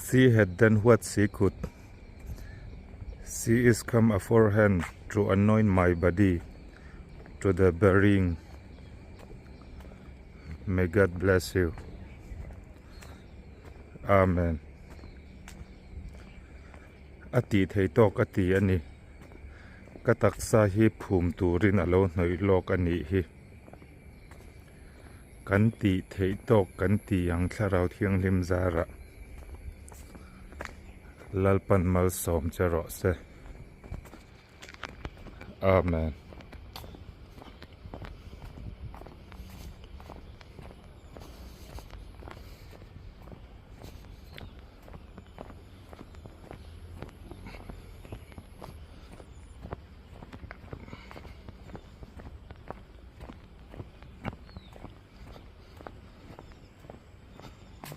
She had done what she could. She is come aforehand to anoint my body to the burying. May God bless you. Amen. A tih thei tawk a ti a ni. Ka taksa hi phum turin a lo hnawih lawk a nih hi. Kan tih theih tawk kan ti ang Thlarau Thianghlim zarah Lalpan malsawm che rawh se. Amen.